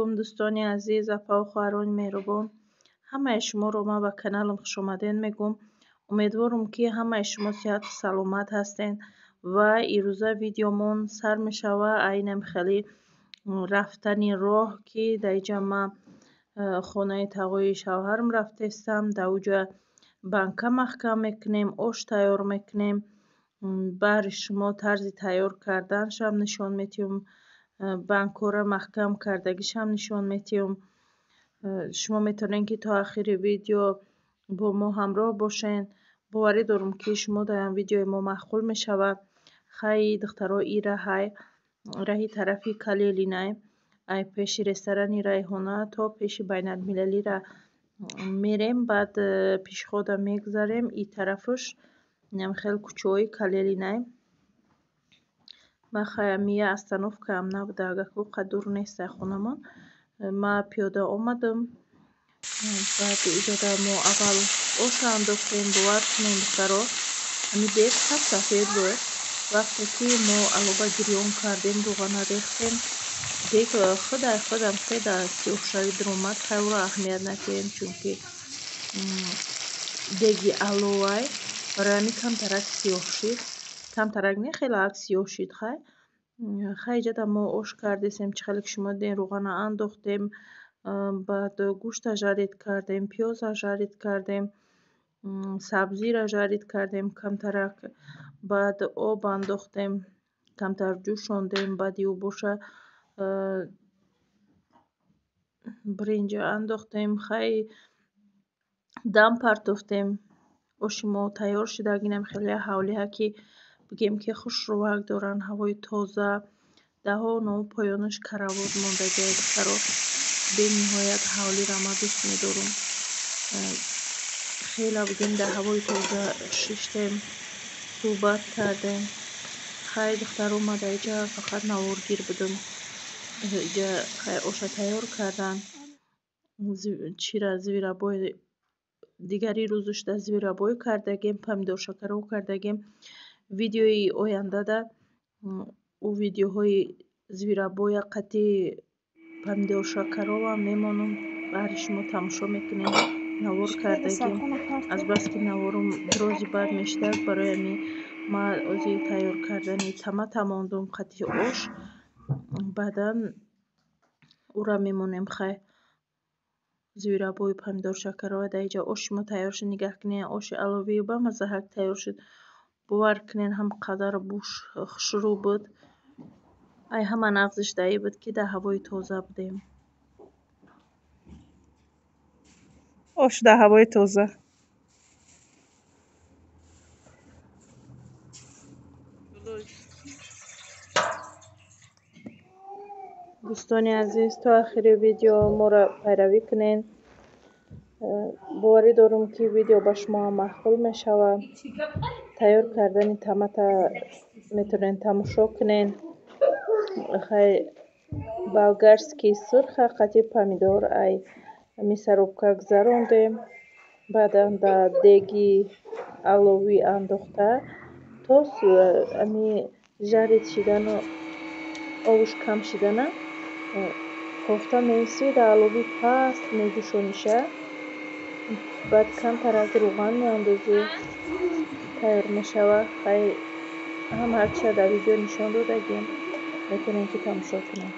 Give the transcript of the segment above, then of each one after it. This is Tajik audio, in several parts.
Алайкум, дӯстони азиз, апаву хоҳарони меҳрубон. Ҳамаи шуморо ман ба каналам хушомадед мегӯм. Умедворам, ки ҳамаи шумо сиҳату саломат ҳастед ва ирӯза видеомон сар мешава айнам хеле рафтани роҳ, ки дар иҷа ман хонаи тағои шавҳарам рафтаистам. Дар уҷа банка маҳкам мекунем, ош тайёр мекунем. Баҳри шумо тарзи тайёр карданашам нишон метиҳам, банкҳоро маҳкам кардагишам нишон метиҳам. Шумо метавонед, ки то ахири видео бо мо ҳамроҳ бошед. Боварӣ дорам, ки шумо дар видеои мо маъқул мешавад. Хай, духтаро, и раҳай раҳи тарафи Калелинай, ай пеши ресторани Райҳона то пеши байналмилалира мерем, баъд пешхода мегузарем. И тарафаш хел кӯчаҳои Калелинай. Ман хай ҳамия остановкаам набуда, агаку қадур нест ай хонамон. Ма пиёда омадам. Баъд иҷода мо аввал оша андохтем. Бовар кунем, духтаро, ҳами дег сафед буд. Вақте ки мо алоба гирён кардем, рӯғана рехтем, дег худай худам хеда сиёҳшавӣ даромад. Хай, ӯро аҳамият надиҳем, чунки деги аловай, барои ҳамин камтарак сиёҳ шид. Камтарак не, хеле ак сиёҳ шид. Хай, хай, иҷода мо ош кардесем. Чӣ хеле ки шумо дидем, рӯғана андохтем, баъд гӯшта жарид кардем, пиёза жарид кардем, сабзира жарид кардем камтарак, баъд об андохтем, камтар ҷӯшондем. Баъди ӯ боша биринҷа андохтем, хай, дам партофтем. Оши мо тайёр шуда. Инам хеле ҳавлиҳа, ки бигем, ки хушрӯвак доранд, ҳавои тоза. Даҳону поёнаш каравот мондагиай. Духтаро, бениҳоят ҳавлиро ман дӯст медорам. Хеле, бигем, дар ҳавои тоза шиштем, суҳбат кардем. Хай, духтаро, ман дар иҷа фақат наворгир будам. Иҷа хай оша тайёр кардан, чира зверобой, дигари рӯзаш да зверобой кардагем, помидоршакаров кардагем. Видеои ояндада ӯ видеоҳои зверобоя қати помидоршакаровам мемонам, баҳри шумо тамошо мекунем. Навор кардагем, азбаски наворум дрози бад мешидак, барои ҳамин ман ози тайёр кардани томата мондум қати ош, баъдан ӯра мемонем. Хай, зверобою помидоршакарова. Дар иҷа оши мо тайёр шуд. Нигаҳ кунед, оши аловию ба маззаҳак тайёр шуд. Бовар кунед, ҳам қадар буш хушрӯ буд. Ай ҳама нағзиш дар ин буд, ки дар ҳавои тоза будем. Ош дар ҳавои тоза. Дӯстони азиз, то ахири видео моро пайравӣ кунед. Боварӣ дорам, ки видео ба шумо ҳам маъқул мешавад. Тайёр кардани томата метавонед тамошо кунед. Хай, болгарский сурха қати помидор ай мясорубка гузарондем, баъдан дар деги аловӣ андохта, то ами жарид шидану овуш кам шидана кофта меистӣ, дар алови паст меҷӯшониша, баъд камтарак рӯған меандозӣ, тайёр мешавад. Хай, ҳама ҳарчиа дар видео нишон додагем, метавонед, ки тамошо кунед.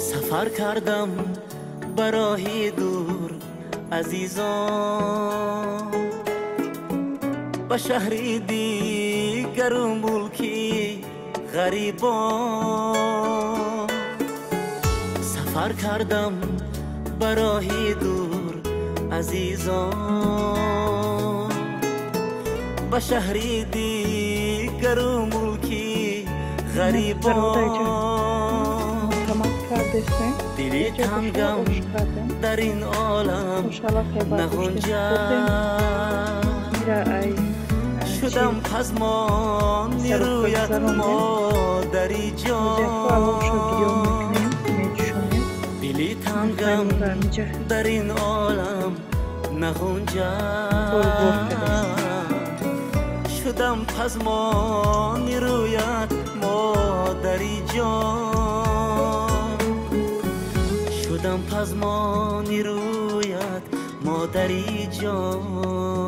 Сафар кардам ба роҳи дур, азизон, ба шаҳри дигару мулки ғарибон. Сафар кардам ба роҳи дур, азизон, ба шаҳри дигару мулки غریبان دلی تنگم در این عالم نغنجد شدم پزمان رویت مادری جان دلی تنگم در این عالم نغنجد شدم پزمان رویت مادری جان شدم پزمان رویت مادری جان.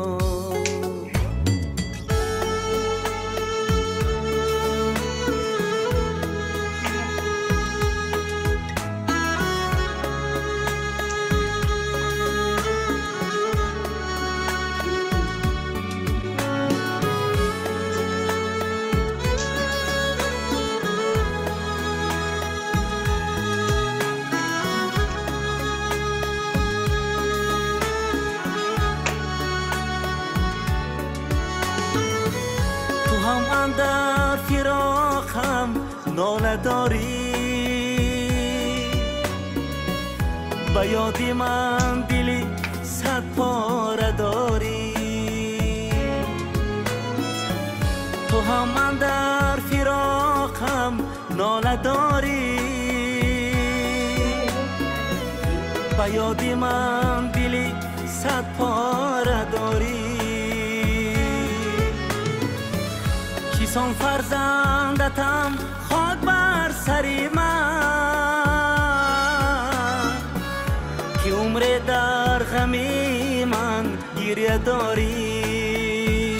هم اندر فراقم ناله داری به یاد من دلی صد پاره داری تو هم اندر فراقم ناله داری به یاد من دلی صد پاره داری چیسان فرزندتم خاک بر سری من که عمر در غمی من گریه داری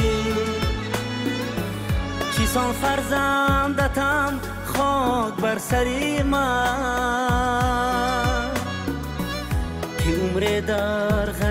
چیسان فرزندتم خاک بر سری من که عمر در غمی